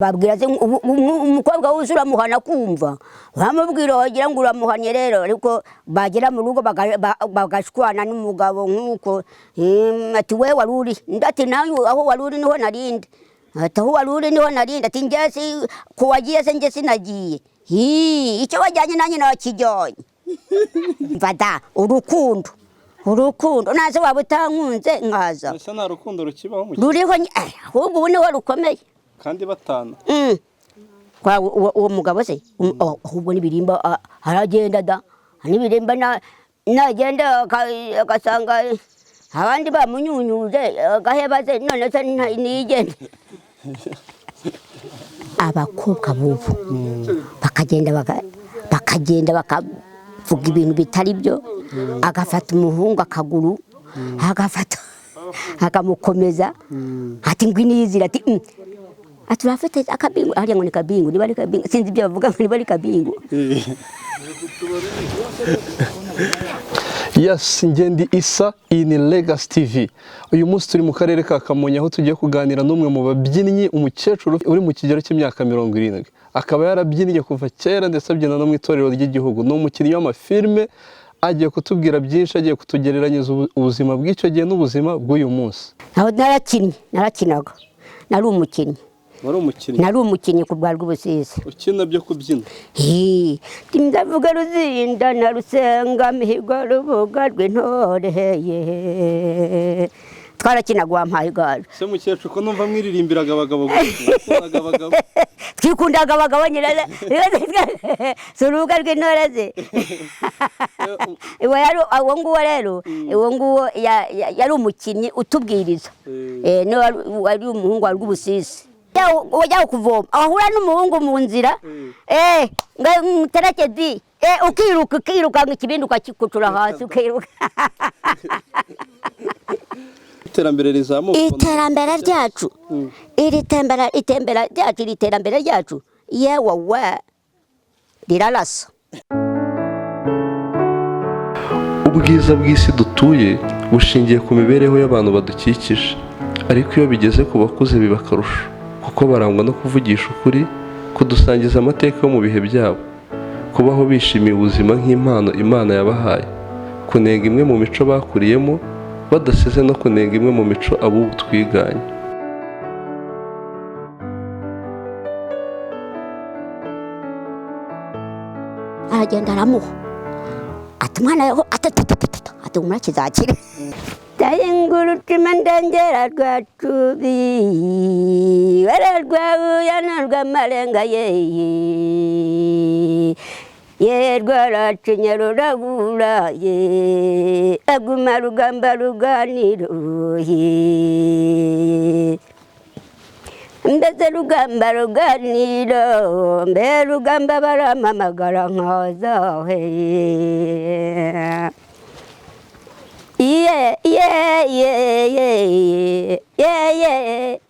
Babwira se umukobwa wuzuye uramuhana kumva uramubwira wagira ngo uramuhanye rero, ariko bagera mu rugo bagashwana n'umugabo nk'uko ati we wari uri, undi ati nawe aho wari uri niho narindi, ati aho wari uri niho narindi, ati njye si ku wagiye se njye sinagiye. Hii, icyo wajyanye nanjye nakijyanye. Mva da, urukundo urukundo nase waba utankunze nkaza. Ese nta rukundo rukibaho mu Ruriho ahubwo ubu niho rukomeye. Kandi batana. Kwa uwo mugabo se oh, ahubwo n'ibirimba aragenda da, n'ibirimba nagenda agasanga abandi bamunyunyuje agaheba se, none se niyigende. Abakobwa bubu bakagenda bakagenda bakavuga ibintu bitari byo, agafata umuhungu akaguru, agafata akamukomeza, ati ngwino iyizire, ati Ati urafite akabingu hariya, ngo ni kabingu, niba ari kabingu, sinzi ibyo bavuga ngo niba ari kabingu. Yes, Ngendi Isa, iyi ni Legacy TV. Uyu munsi turi mu karere ka Kamonyi aho tugiye kuganira n'umwe mu babyinnyi, umukecuru uri mu kigero cy'imyaka 70. Akaba yarabyinnye kuva kera ndetse abyina no mu itorero ry'igihugu. Ni umukinnyi w'amafilme, agiye kutubwira byinshi, agiye kutugereranyiriza ubuzima bw'icyo gihe n'ubuzima bw'uyu munsi. Aho narakinnye, narakinaga, nari umukinnyi. Wari umukinnyi? Nari umukinnyi ku bwa Rwubusisi. Ukina byo kubyina? Hii, ndavuga Ruzinda na Rusenga mihigo rubuga rw'intore ye. Twarakinaga wampaye igare. Se mukecuru, ko numva mwiririmbiraga abagabo gusa, mwakundaga abagabo? Twikundaga abagabo nyine, si urubuga rw'intore ze. Uwo yari uwo nguwo rero, uwo nguwo yari umukinnyi utubwiriza. Niwe wari umuhungu wa Rwubusisi. Wajya kuvoma ahura n'umuhungu mu nzira, ngo mutereke di, ukiruka ukiruka ikibindi ukakikucura hasi ukiruka. Iterambere rizamuka. Iterambere ryacu, iri tembera itembera ryacu, iri terambere ryacu, yewe we, rirarasa. Ubwiza bw'isi dutuye bushingiye ku mibereho y'abantu badukikije, ariko iyo bigeze ku bakuze biba akarusho kuko barangwa no kuvugisha ukuri, kudusangiza amateka yo mu bihe byabo, kubaho bishimiye ubuzima nk'impano Imana yabahaye, kunenga imwe mu mico bakuriyemo badasize no kunenga imwe mu mico ab'ubu twiganye. Aragenda aramuha, ati umwana yaho atatatatata, ati umwana kizakire. Ndayingurutima ndengera rwacubi wera rwabuya n'urw'amarenga yeye ye rwaracinye rurabura ye aguma rugamba ruganiro ye mbese rugamba ruganiro mbe rugamba barampamagara nkaza he iye iye iye iye iye iye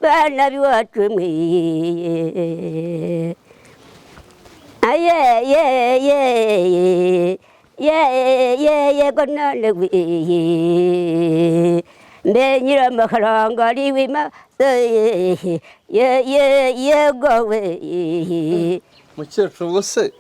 bana b'iwacu mwe aye ye ye ye ye yego none we mbe nyiramakaranga ari wima ye ye yego we. Mukecuru, ubwo se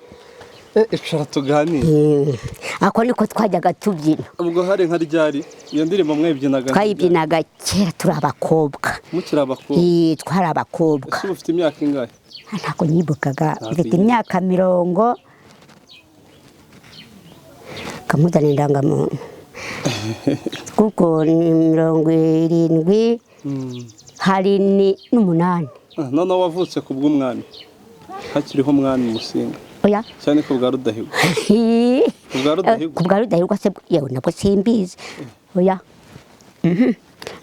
icara tuganire. Ako niko twajyaga tubyina. Ubwo hari nka ryari iyo ndirimbo mwayibyinaga? Twayibyinaga kera turi abakobwa. Mukiri abakobwa? Twari abakobwa. Ese ubu ufite imyaka ingahe? Ntabwo nyibukaga. Ntabwo Mfite yibuka. imyaka mirongo kamuzana indangamuntu kuko ni 70 hari ni n'umunani. Ah, noneho wavutse ku bw'umwami hakiriho umwami Musinga? Oya. Cyane ku bwa Rudahigwa? Ku bwa Rudahigwa? Ku bwa Rudahigwa se yewe nabwo simbizi, oya.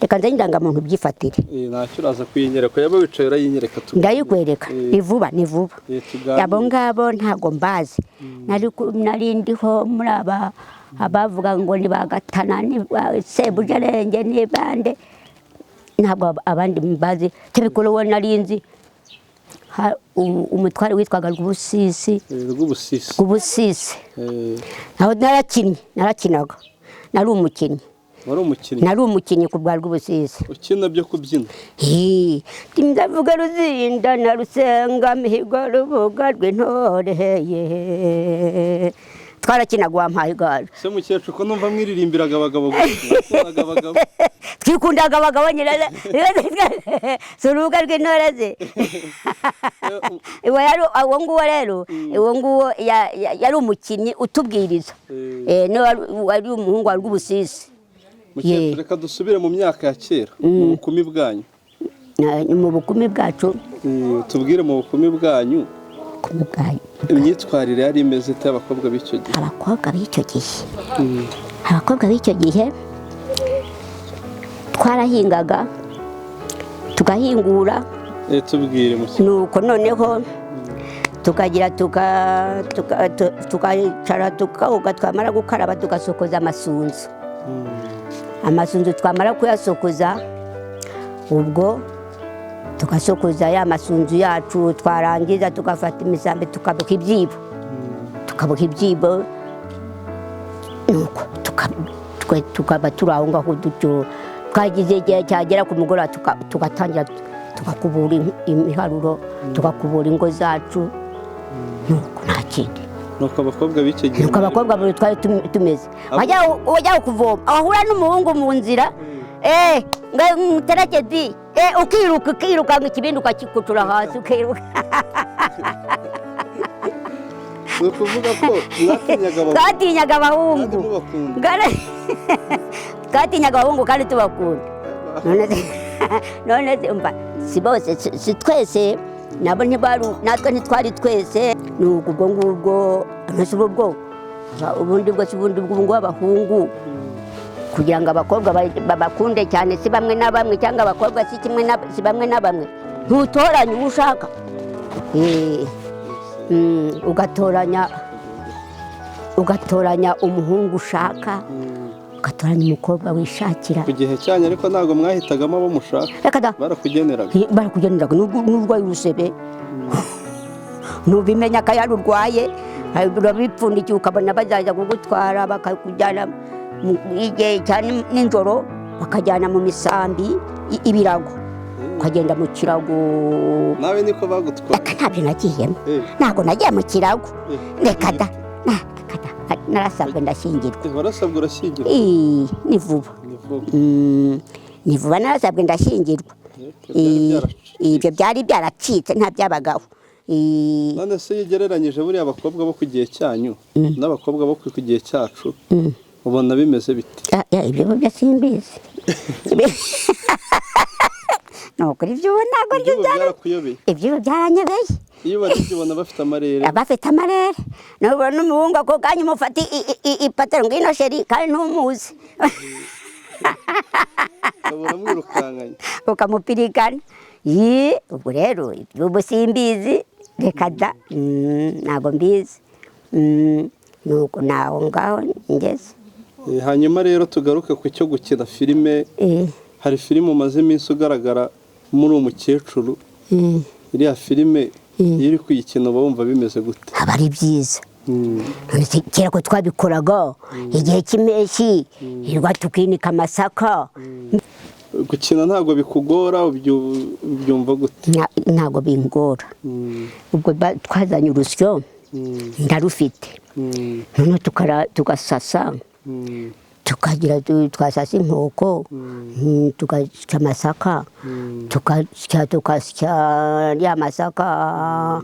Reka nzanye indangamuntu byifatire. Ntacyo, uraza kuyinyereka, yaba wicaye urayinyereka tuganire. Ndayikwereka. Ni vuba ni vuba. Tuganire. Abo ngabo ntabwo mbazi. Nari ndiho muri aba abavuga ngo ni ba Gatana, ni ba Sebujarenge, ni bande, ntabwo abandi mbazi. Tebikuru we nari nzi umutware witwaga Rwubusisi. Rwubusisi. Rwubusisi. Aho narakinnye, narakinaga, nari umukinnyi. Wari umukinnyi? Nari umukinnyi ku bwa Rwubusisi. Ukina byo kubyina? Hi, ndavuga Ruzinda na Rusenga Mihigo, rubuga rw'intore ye. Twarakinaga, wampaye igare. Se mukecuru, ko numva mwiririmbiraga abagabo gusa, mwakundaga abagabo? Twikundaga abagabo nyine, si urubuga rw'intore ze. Uwo yari uwo nguwo rero, uwo nguwo yari umukinnyi utubwiriza. Niwe wari umuhungu wa Rwubusisi. Mukecuru, reka dusubire mu myaka ya kera, mu bukumi bwanyu. Mu bukumi bwacu. Tubwire mu bukumi bwanyu. Bukumi bwanyu. Imyitwarire yari imeze ite y'abakobwa b'icyo gihe? Abakobwa b'icyo gihe, abakobwa b'icyo gihe twarahingaga, tugahingura. Tubwire mukecuru. Nuko noneho tukagira tukicara, tukoga, twamara gukaraba tugasokoza amasunzu. Amasunzu twamara kuyasokoza, ubwo tugasokoza ya masunzu yacu, twarangiza tugafata imisambi, tukaboha ibyibo, tukaboha ibyibo. Nuko tukaba turi aho ngaho dutyo. Twagize igihe cyagera ku mugoroba, tugatangira tugakubura imiharuro, tugakubura ingo zacu. Nuko nta kindi. Nuko abakobwa b'icyo gihe. Nuko abakobwa buri twari tumeze, wajya kuvoma, wahura n'umuhungu mu nzira, ngo mutereke di, ukiruka, ukirukanka, ikibindi ukakikucura hasi, ukiruka. Ni ukuvuga ko mwatinyaga abahungu? Twatinyaga abahungu. Kandi mubakunda. Twatinyaga abahungu kandi tubakunda. None se umva, si bose, si twese, nabo ntibari, natwe ntitwari twese. Ni ubwo ngubwo. Ntese ubu bwo ubundi bwo si ubundi bwo ngubu abahungu kugira ngo abakobwa babakunde cyane, si bamwe na bamwe, cyangwa abakobwa si kimwe si bamwe na bamwe. Ntutoranya uwo ushaka. Ugatoranya umuhungu ushaka, ugatoranya umukobwa wishakira. Ku gihe cyanyu ariko ntabwo mwahitagamo abo mushaka? Reka da. Barakugeneraga? Barakugeneraga. N'urwaye urusebe ntubimenya ko yarurwaye, urabipfundikiye, ukabona bazaza kugutwara, bakakujyana igihe cya nijoro, bakajyana mu misambi, ibirago, ukagenda mu kirago. Nawe niko bagutwara? Reka, ntabyo nagiyemo. Ntabwo nagiye mu kirago. Reka da, reka da, narasabwe ndashyingirwa. Warasabwe urashyingirwa? Ii, ni vuba. Ni vuba. Ni vuba, narasabwe ndashyingirwa. Byari byaracitse. Ibyo byari byaracitse, nta byabagaho. None se iyo ugereranyije buriya abakobwa bo ku gihe cyanyu n'abakobwa bo ku gihe cyacu, ubona bimeze bite? Ah, ya, ibyo byo simbizi. Ni ukuri, ibyo ubu ntabwo Iby'ubu byarakuyobeye? Ibyo byaranyobeye. Iyo ubarebye ubona bafite amarere? Bafite amarere. Nubona n'umuhungu ako kanya umufata ipataro, ngwino chéri, kandi ntumuzi. Ukabura mwirukankanye. Ukamupirikana. Yi, ubwo rero ibyo ubu simbizi, reka da. Ntabwo mbizi. Nuko naho ngaho ngeze. Hanyuma rero tugaruke ku cyo gukina filime. Hari filime umaze iminsi ugaragara muri umukecuru. Iriya filime, iyo uri kuyikina uba wumva bimeze gute? Aba ari byiza. None se kera ko twabikoraga igihe cy'impeshyi, hirwa tukinika amasaka. Gukina ntabwo bikugora? Ubyumva gute? Ntabwo bingora. Ubwo twazanye urusyo, ndarufite. Noneho tugasasa, tukagira twasasa inkoko, tugasya amasaka, tugasya, tugasya ya masaka,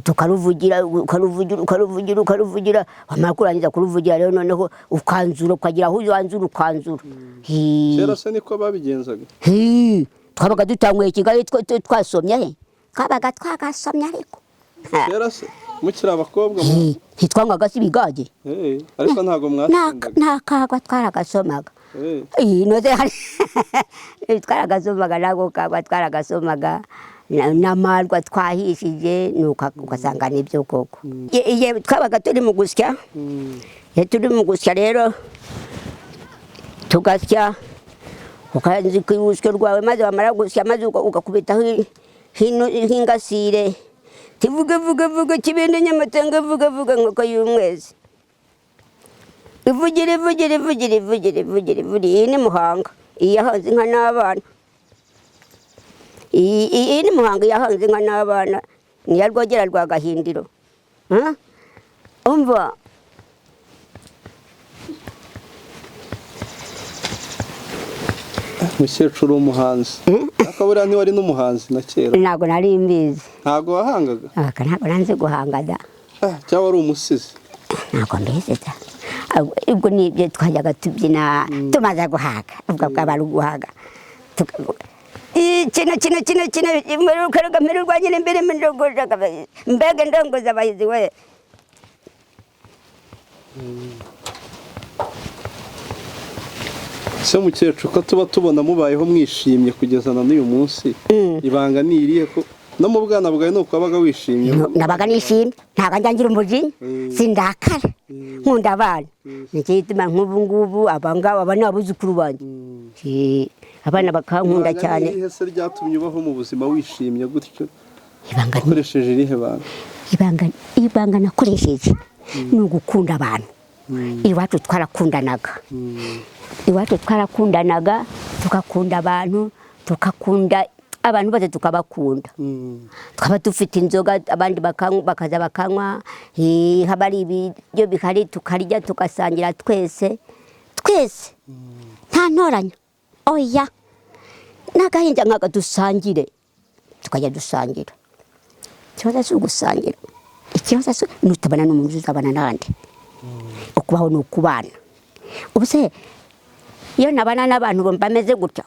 tukaruvugira, ukaruvugira, ukaruvugira, ukaruvugira, wamara kurangiza kuruvugira rero, noneho ukanzura, ukagira aho wanzura, ukanzura. Kera se niko babigenzaga? Hi, twabaga dutanguye Kigali, twasomye he, twabaga twagasomye ariko. Kera se mukiri abakobwa Hi, ntitwanywaga se ibigage? Ariko ntabwo mwatsindaga. Nta kagwa, twaragasomaga. Iyi noze hari twaragasomaga, nako kagwa twaragasomaga, n'amarwa twahishije, nuko ugasanga nibyo koko. Igihe twabaga turi mu gusya, iyo turi mu gusya rero, tugasya, ukanzika urusyo rwawe, maze wamara gusya, maze ugakubitaho hino nk'ingasire, tivuge vuge vuge kibindi nyamatanga, vuge vuge nkoko y'umwezi. Ivugira, ivugira, ivugira, ivugira, ivugira, ivugira. Iyi ni Muhanga, iyi yahanze inka n'abana. Iyi ni Muhanga yahanze inka n'abana, ni iya Rwogera rwa Gahindiro. Ha? Umva. Mukecuru w'umuhanzi, ariko buriya ntiwari n'umuhanzi na kera? Ntabwo nari mbizi. Ntabwo wahangaga? Aka ntabwo nanze guhanga da. Ah, cyangwa wari umusizi? Ntabwo mbizi da. Ubwo nibyo twajyaga tubyina tumaze guhaga, ubwo bwaba ari uguhaga. Tukavuga kino kino kino kino mperuka mperurwa nyine mbere ndongoza, mbega ndongoza abahizi we. Se mukecuru, ko tuba tubona mubayeho mwishimye kugeza na n'uyu munsi, ibanga ni irihe? Ko no mu bwana bwawe ni uko wabaga wishimye? Nabaga nishimye, ntabwo njya ngira umujinya, sindakara, nkunda abana. Nicyo gituma nk'ubu ngubu aba ngaba, aba ni abuzukuru banjye. Abana bakankunda Ibanga ni cyane. irihe se ryatumye ubaho mu buzima wishimye gutyo? Ibanga ni Ukoresheje irihe banga? Ibanga nakoresheje ni ugukunda abantu. Iwacu twarakundanaga, iwacu twarakundanaga, tugakunda abantu, tugakunda abantu bose, tukabakunda. Twaba dufite inzoga, abandi bakanywa, bakaza bakanywa. Haba ari ibiryo bihari, tukarya, tugasangira twese twese, nta ntoranya, oya. N'agahinja nkaka dusangire, tukajya dusangira. Ikibazo si ugusangira, ikibazo si nutabana n'umuntu uzabana n'abandi. Ukubaho ni ukubana. Ubu se iyo nabana n'abantu bameze gutya,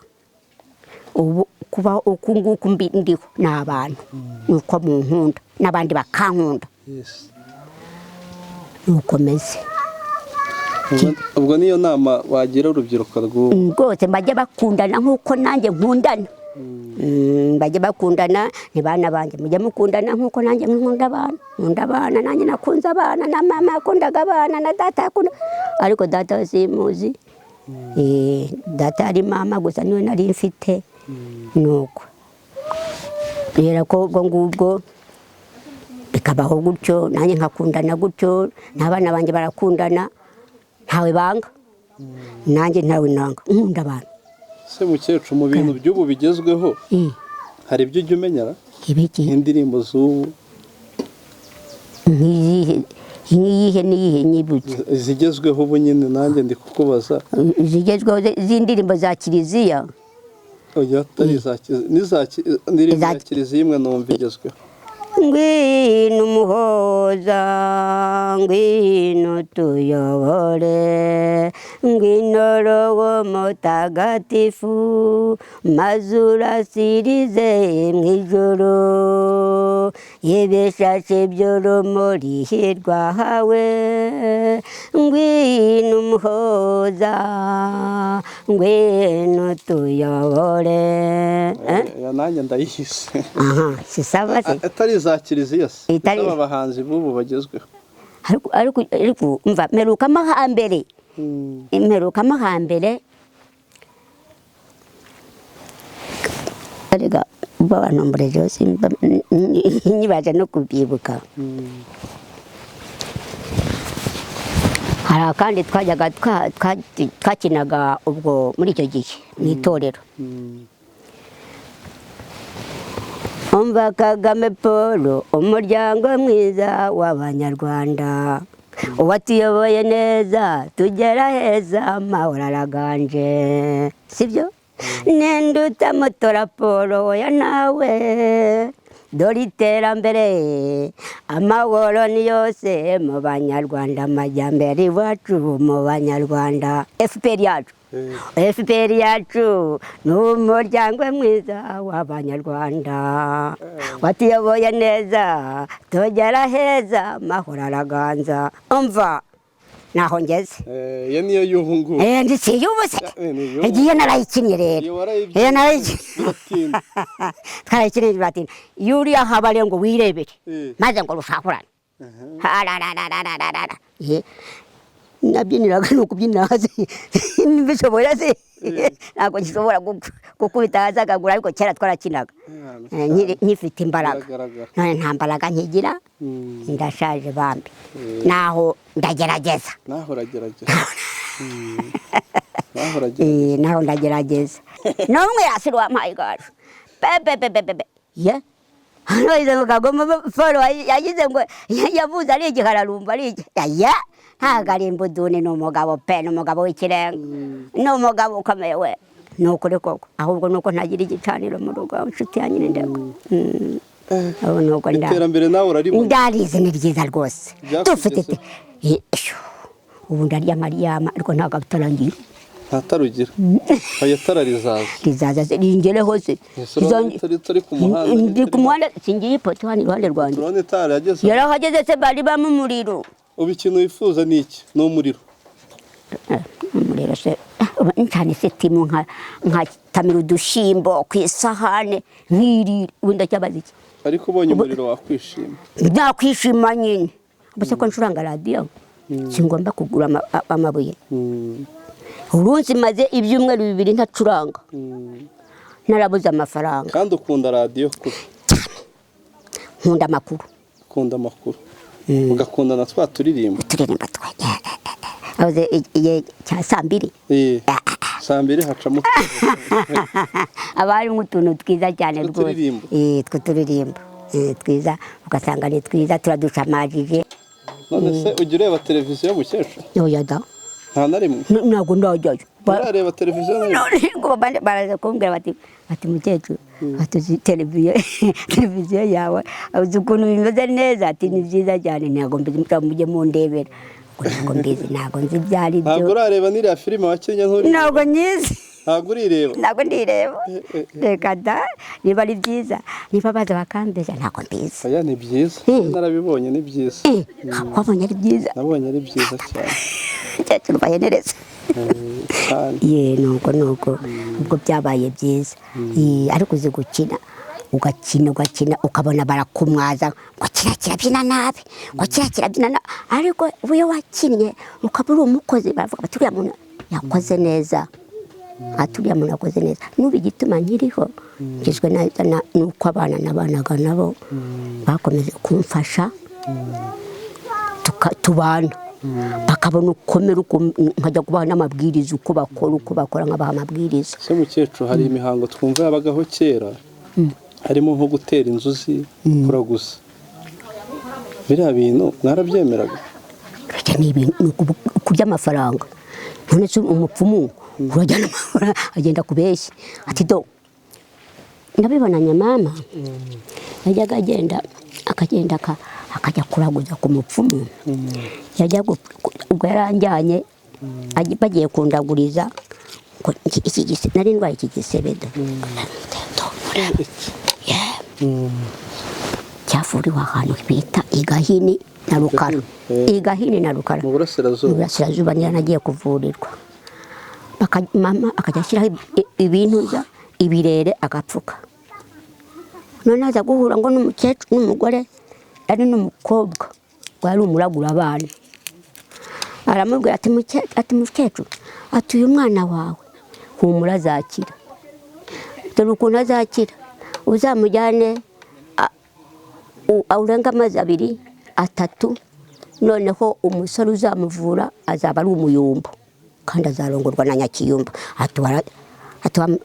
ubu kubaho uku nguku ndiho ni abantu, ni uko munkunda n'abandi bakankunda. Ni uko meze. Ubwo niyo nama wagira urubyiruko rw'ubu? Rwose bajye bakundana nk'uko nanjye nkundana. Bajye bakundana, ni bana banjye, mujye mukundana nk'uko nanjye nkunda abana. Nkunda abana, nanjye nakunze abana, na mama yakundaga abana, na data yakunda, ariko data we simuzi. Data ari mama gusa niwe nari mfite. Nuko rero ko ubwo ngubwo bikabaho gutyo, nanjye nkakundana gutyo, n'abana banjye barakundana, ntawe banga, nanjye ntawe nanga, nkunda abantu. Se mukecuru, mu bintu by'ubu bigezweho hari ibyo ujya umenyera? Ibiki? Nk'indirimbo z'ubu. Nk'iyihe, nk'iyihe n'iyihe nyibutse? Zigezweho ubu nyine, nanjye ndi kukubaza. Zigezweho z'indirimbo za kiliziya? Oya, atari iza indirimbo ya kiliziya imwe numva igezweho. Ngwino umuhoza, ngwino tuyobore, ngwino Roho Mutagatifu, maze urasirize mu ijuru ibishashe by'urumuri rwahawe. Ngwino umuhoza, ngwino tuyobore. Oya, nanjye ndayihise. Aha, si sawa se? Atari iza kiliziya se, Itari- iz'aba bahanzi b'ubu bagezweho. Ariko umva, mperukamo hambere, mperukamo hambere, arega ubwo abantu mburejeho simba nyibaje no kubyibuka. Hari akandi twajyaga twakinaga ubwo muri icyo gihe mu itorero. Umva Kagame Paul, umuryango mwiza w'Abanyarwanda, uwatuyoboye neza tugera heza, amahoro araganje, sibyo? Ninde utamutora Paul? Oya nawe, dore iterambere, amahoro ni yose mu Banyarwanda, amajyambere iwacu mu Banyarwanda. FPR yacu, FPR yacu ni umuryango mwiza w'Abanyarwanda, watuyoboye neza tugera heza, amahoro araganza. Umva naho ngeze. Iyo niyo y'ubu ngubu. Ndetse y'ubu se? Ni iy'ubu. Igiye narayikinnye rero. Iyo warayibyinnye. Iyo narayikinnye. Biratinda. Twarayikinnye biratinda. Iyo uri aho bare ngo wirebere, maze ngo rushahurane. Harararararara. Nabyiniraga ni ukubyinira hasi mbishobora se? Ntabwo nshobora gukubita hasi akaguru, ariko kera twarakinaga. Nkifite imbaraga. Biragaragara. None nta mbaraga nkigira, ndashaje bambi, naho ndagerageza. Naho uragerageza. Naho uragerageza. Naho ndagerageza n'umwe yasira wampaye igaju pepepepepepe ye hano yize ngo Kagoma Paul yagize ngo yavuze ari igihararumba ari iki ya ntabwo ari imbuduni, ni umugabo pe, ni umugabo w'ikirenga, ni umugabo ukomeye we, ni ukuri koko. Ahubwo ni uko ntagira igicaniro mu rugo, inshuti ya nyine ndego. Ubu ni uko Iterambere nawe uraribona. Ndarizi, ni ryiza rwose. Byakugezeho. Dufite ishu. Ubu ndaryama ryama, ariko ntabwo bitarangiye. Ntatarugira, oya, tara rizaza. Rizaza se ringereho se? Ese urabona itari ku muhanda? Ndi ku muhanda, singiye ipoto hano iruhande rwanjye. Turabona itara yageze. Yarahageze se? Bari bamo umuriro. Ubu ikintu wifuza ni iki? Ni umuriro? Umuriro se ncana isitimu nkatamira udushyimbo ku isahane nkirira, ubu ndacyabaza iki? Ariko ubonye umuriro wakwishima. Nakwishima nyine. Ubu se ko ncuranga radiyo, singomba kugura amabuye? Urunsi maze ibyumweru 2 ntacuranga, narabuze amafaranga. Kandi ukunda radiyo kure. Nkunda amakuru. Ukunda amakuru, ugakunda na twa turirimbo. Turirimba twa abuze igihe cya saa 2. Saa 2 hacamo Haba harimo utuntu twiza cyane rwose. Tw'uturirimbo. Tw'uturirimbo. Twiza, ugasanga ni twiza, turadushamajije. None se ujya ureba televiziyo, mukecuru? Oya da. Nta na rimwe? Ntabwo ndajyayo. Urareba televiziyo na rimwe? None ngo baraza kumbwira bati mukecuru, ati uzi televiziyo yawe, uzi ukuntu bimeze neza, ati ni byiza cyane, ntabwo mbizi, mujye mundebera. Ngo ntabwo mbizi, ntabwo nzi ibyo ari byo. Ntabwo urareba n'iriya filime wakinnye, nturi? Ntabwo nyizi. Ntabwo urireba? Ntabwo ndireba. Reka da, niba ari byiza, niba baza bakambeshya, ntabwo mbizi. Oya, ni byiza. Narabibonye, ni byiza. Wabonye ari byiza? Nabonye ari byiza cyane. Mukecuru bahenereza. Cyane. Ye, nuko ubwo byabaye byiza. Ariko uzi gukina, ugakina ugakina, ukabona barakumwaza ngo kiriya kirabyina nabi, ngo kiriya kirabyina nabi, ariko iyo wakinnye ukaba uri umukozi, baravuga bati uriya muntu yakoze neza, ati uriya muntu yakoze neza. N'ubu igituma nkiriho ngizwe n'uko abana nabanaga nabo bakomeje kumfasha, tubana bakabona ukomera uko nkajya kubaha n'amabwiriza uko bakora, nkabaha amabwiriza. Se mukecuru, hari imihango twumva yabagaho kera, harimo nko gutera inzuzi, kuraguza, biriya bintu mwarabyemeraga? Burya ni ibintu ni kurya amafaranga. None se umupfumu urajyana amafaranga, agenda kubeshya ati do ndabibonanye. Mama yajyaga agenda, akagenda akajya kuraguza ku mupfumu. Yajya ubwo yaranjyanye, bagiye kundaguriza ngo iki nari ndwaye iki gisebe do. Iki? Cyavuriwe ahantu bita i Gahini na Rukara. I Gahini na Rukara. Mu burasirazuba. Mu burasirazuba niyo nagiye kuvurirwa. Mama akajya ashyiraho ibintu ibirere, agapfuka. None aza guhura ngo n'umukecuru n'umugore, ari n'umukobwa ngo yari umuragura abana, aramubwira ati ati mukecuru, ati uyu mwana wawe humura azakira, dore ukuntu azakira: uzamujyane urenga amezi 2 3, noneho umusore uzamuvura azaba ari umuyumbo kandi azarongorwa na Nyakiyumba.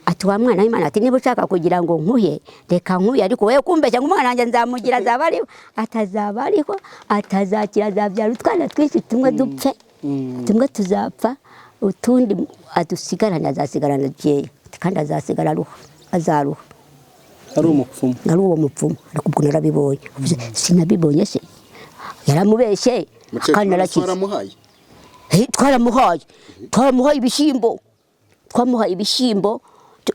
Ati wa mwana w'Imana, ati niba ushaka kugira ngo nkuhe, reka nkuhe, ariko wowe kumbeshya ngo umwana wanjye nzamugira azaba ariho, atazaba ariho, atazakira, azabyara utwana twinshi, tumwe dupfe, tumwe tuzapfa, utundi adusigarane, azasigarana dukeya kandi azasigara aruha, azaruha. Ari umupfumu? Ari uwo mupfumu. Ariko ubwo narabibonye, sinabibonye se? Yaramubeshye Mukecuru, kandi narakize. twaramuhaye. Twaramuhaye ibishyimbo, twamuhaye ibishyimbo.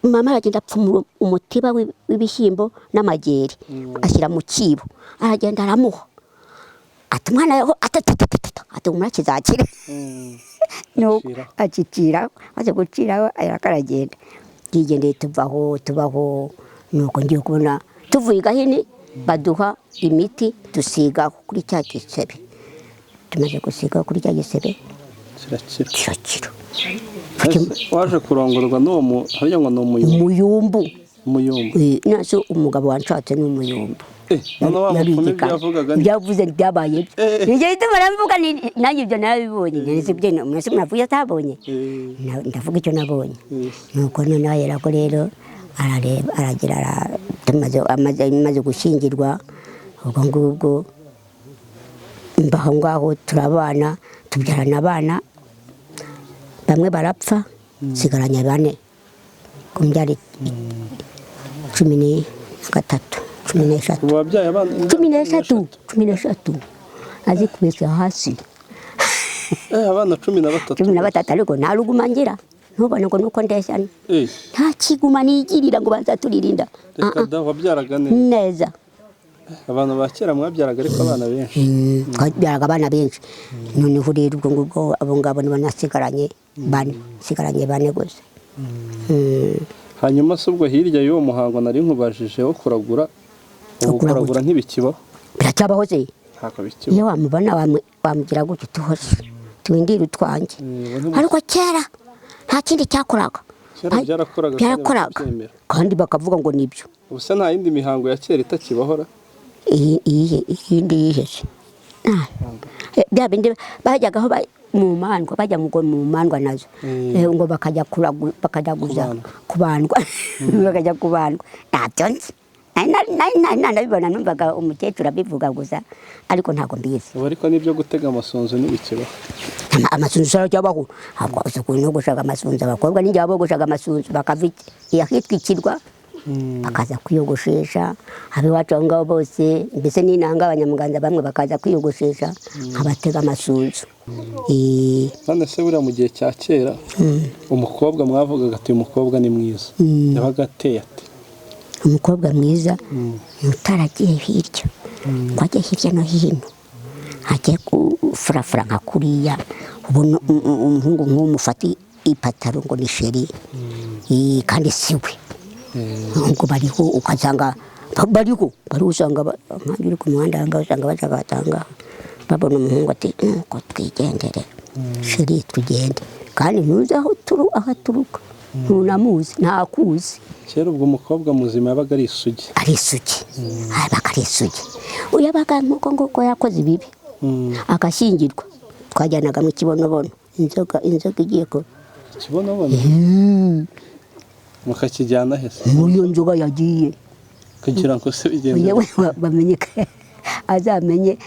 Mama aragenda apfumura umutiba w'ibishyimbo n'amageri, ashyira mu cyibo, aragenda aramuha, ati umwana yaho atatatatata, ati umwana kizakire. Nuko Aciraho. aciciraho, maze guciraho ariko aragenda yigendeye. Tuvaho tubaho nuko ngiye kubona tuvuye i Gahini baduha imiti dusigaho kuri cya gisebe. Tumaze gusigaho kuri cya gisebe Kirakira. Kirakira. Ese waje kurongorwa n'uwo harya ngo ni umuyumbu? Umuyumbu. Umuyumbu. Nase umugabo wanshatse ni umuyumbu. None wa mupfumu ibyo yavugaga ni Byavuze byabaye byo. Ibyo bituma mvuga ni nanjye ibyo narabibonye, nzi ibyo mwese mwavuye atabonye. Ndavuga icyo nabonye. Nuko noneho ahera ko rero arareba, aragira, amaze gushyingirwa ubwo ngubwo, mbaho ngaho turabana, tubyarana abana, bamwe barapfa, nsigaranye bane, kumbyara 13, 13. Ubu wabyaye abana? 13, 13 azikubise hasi. Abana 13? 13, ariko nta ruguma ngira, ntubone ngo nuko ndeshyana. Nta kiguma nigirira ngo banzaturirinda. Reka da, wabyaraga neza? Neza. Abantu ba kera mwabyaraga ariko abana benshi. Twabyaraga abana benshi. Noneho rero ubwo ngubwo abo ngabo nibo nasigaranye bane, nsigaranye bane gusa. Hanyuma se ubwo hirya y'uwo muhango nari nkubajije wo kuragura, ubu Wo kuragura. Kuragura ntibikibaho? Biracyabaho se? Ntabwo bikibaho. Iyo wamubona wamugira gutyo, tuhose tuwindire utwanjye. Ubu Ariko kera nta kindi cyakoraga. Kera byarakoraga kandi Byarakoraga. bakabyemera. Kandi bakavuga ngo nibyo. Ubu se nta yindi mihango ya kera itakibahora? Iyihe, iyindi yihe se? Bya bindi bajyagaho mu mandwa, bajya ngo mu mandwa nazo. Ngo bakajya bakajya guza Kubandwa. Kubandwa, bakajya kubandwa, ntabyo nzi. Nari nabibona, numvaga umukecuru abivuga gusa, ariko ntabwo mbizi. Ubu ariko n'ibyo gutega amasunzu ntibikibaho? Amasunzu aracyabaho. Ntabwo uzi ukuntu bogoshaga amasunzu, abakobwa n'injya bogoshaga amasunzu bakava ahitwa Ikirwa, bakaza kwiyogoshesha ab'iwacu aho ngaho bose, mbese n'inanga abanyamuganza bamwe bakaza kwiyogoshesha nkabatega amasunzu. None se buriya mu gihe cya kera umukobwa mwavugaga ati uyu mukobwa ni mwiza, yabaga ateye ate? Umukobwa mwiza ni utaragiye hirya ngo ajye hirya no hino, ajye gufurafura nka kuriya ubona umuhungu nk'uwo mufata ipataro ngo ni chéri, kandi si we. Ngo bariho, ugasanga bariho bariho, usanga nkanjye uri ku muhanda aha ngaha, usanga baca batanga babona umuhungu ati nuko twigendere chéri, tugende, kandi ntuzi aho turu, aho aturuka ntunamuzi, ntakuzi. Kera ubwo umukobwa muzima yabaga ari isugi? Ari isugi, yabaga ari isugi. Uyabaga nk'uko nguko yakoze ibibi agashyingirwa, twajyanaga mu kibonobono, inzoga, inzoga igiye ko Ikibonobono mukakijyana he se? Muri iyo nzoga yagiye. Kugira ngo se bigende? Yewe, bamenye ko azamenye,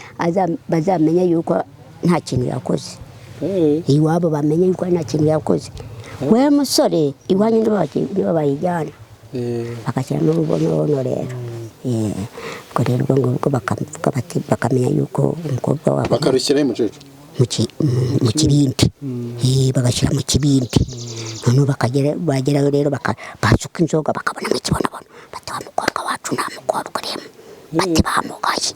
bazamenye yuko nta kintu yakoze. Iwabo bamenye yuko nta kintu yakoze. We musore, iwanyu nibo bayijyana, bagashyiramo urubonobono rero. Ubwo rero ubwo ngubwo bakavuga bati, bakamenya yuko umukobwa wabo Bakarushyiraho umukecuru? Mu kibindi. Bagashyira mu kibindi, noneho bakagera, bagerayo rero basuka inzoga bakabona mu kibonobono, bati wa mukobwa wacu nta mukobwa urimo, bati bamugaye.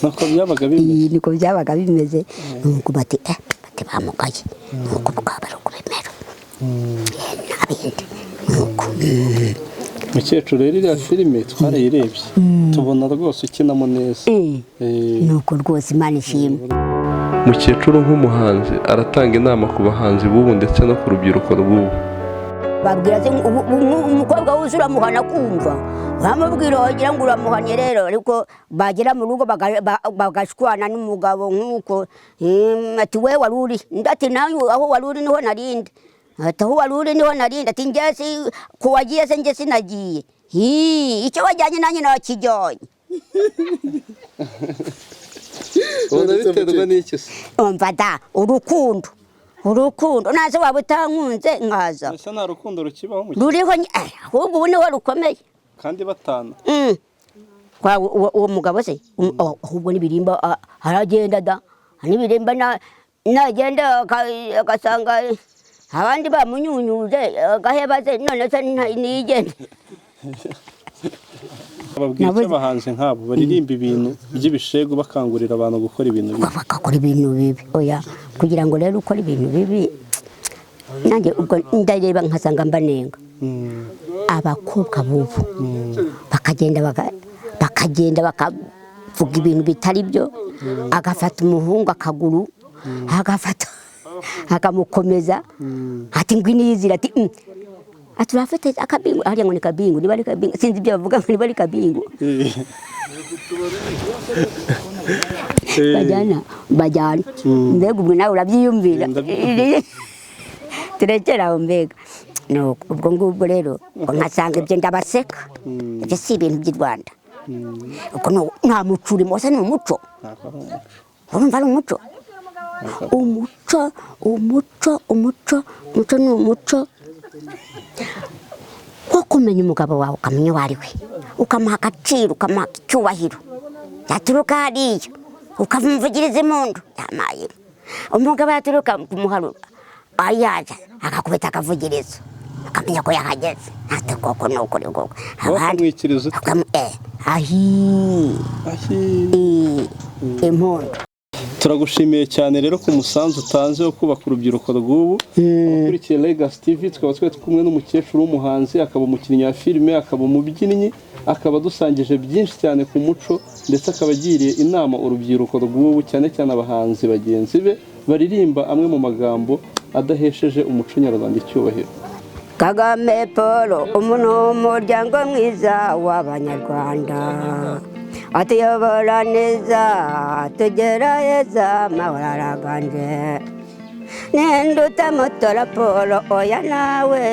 Nuko byabaga bimeze? Niko byabaga bimeze. Nuko bati bati bamugaye, nuko bwaba ari uko bimera. Nta bindi, nuko. Mukecuru, rero iriya filime twarayirebye, tubona rwose ukinamo neza. Nuko rwose, Imana ishimwe. Mukecuru nk'umuhanzi aratanga inama ku bahanzi b'ubu ndetse no ku rubyiruko rw'ubu. Babwira se umukobwa wese uramuhana kumva, uramubwira wagira ngo uramuhanye rero, ariko bagera mu rugo bagashwana n'umugabo nk'uko, ati we wari uri, undi ati nawe aho wari uri niho narindi, ati aho wari uri niho narindi, ati njye si ku wagiye se, njye sinagiye. Hii, icyo wajyanye nanjye nakijyanye. Ubona biterwa n'iki se? Umva da, urukundo, urukundo, naze waba utankunze nkaza. Ese nta rukundo rukibaho mu Ruriho ahubwo ubu niho rukomeye. Kandi batana? Kwa uwo mugabo se, oh, ahubwo n'ibirimba, aragenda da, n'ibirimba nagenda agasanga abandi bamunyunyuje, agaheba se, none se niyigende. Babwira icyo abahanzi nk'abo baririmba ibintu by'ibishegu bakangurira abantu gukora ibintu bibi? Bagakora ibintu bibi? Oya, kugira ngo rero ukore ibintu bibi, nanjye ubwo ndareba nkasanga mbanenga. Abakobwa bubu bakagenda bakagenda Akavuga ibintu bitari byo, agafata umuhungu akaguru, agafata akamukomeza, ati ngwino yizira, ati ati urafite akabingu hariya, ngo ni kabingu, niba ari kabingu, sinzi ibyo bavuga, ngo niba ari kabingu. Bajyana bajyana, mbega ubwo nawe urabyiyumvira. Turekere aho mbega. Nuko ubwo ngubwo rero ngo nkasanga ibyo ndabaseka, ibyo si ibintu by'i Rwanda. Ubwo nta muco urimo wose, ni umuco. Ntabwo ari umuco. Urumva ari umuco? Umuco, umuco, umuco, umuco ni umuco wo kumenya umugabo wawe, ukamenya uwo ari we, ukamuha agaciro, ukamuha icyubahiro, yaturuka hariya ukamuvugiriza impundu yamaye. Umugabo yaturuka kumuharura ayaza akakubita akavugiriza, ukamenya ko yahageze, ati koko ni ukuri koko. Wakamwikiriza ute? Ahi. Ahi. Impundu. Turagushimiye cyane rero ku musanzu utanze wo kubaka urubyiruko rw'ubu. Abakurikiye Legacy TV, tukaba twari kumwe n'umukecuru w'umuhanzi, akaba umukinnyi wa filime, akaba umubyinnyi, akaba adusangije byinshi cyane ku muco, ndetse akaba agiriye inama urubyiruko rw'ubu, cyane cyane abahanzi bagenzi be baririmba amwe mu magambo adahesheje umuco nyarwanda icyubahiro. Kagame Paul, umuntu w'umuryango mwiza w'Abanyarwanda, atuyobora neza, tugera heza, amahoro araganje. Ninde utamutora Paul? Oya nawe,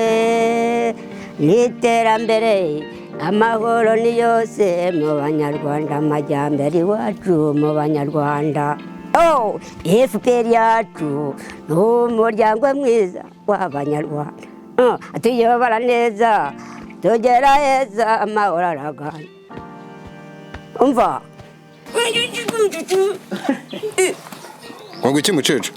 n'iterambere, amahoro ni yose mu Banyarwanda, amajyambere iwacu mu Banyarwanda. Oh, FPR yacu ni umuryango mwiza w'Abanyarwanda. Atuyobora neza, tugera heza, amahoro araganje. Umva. Ngo iki mukecuru?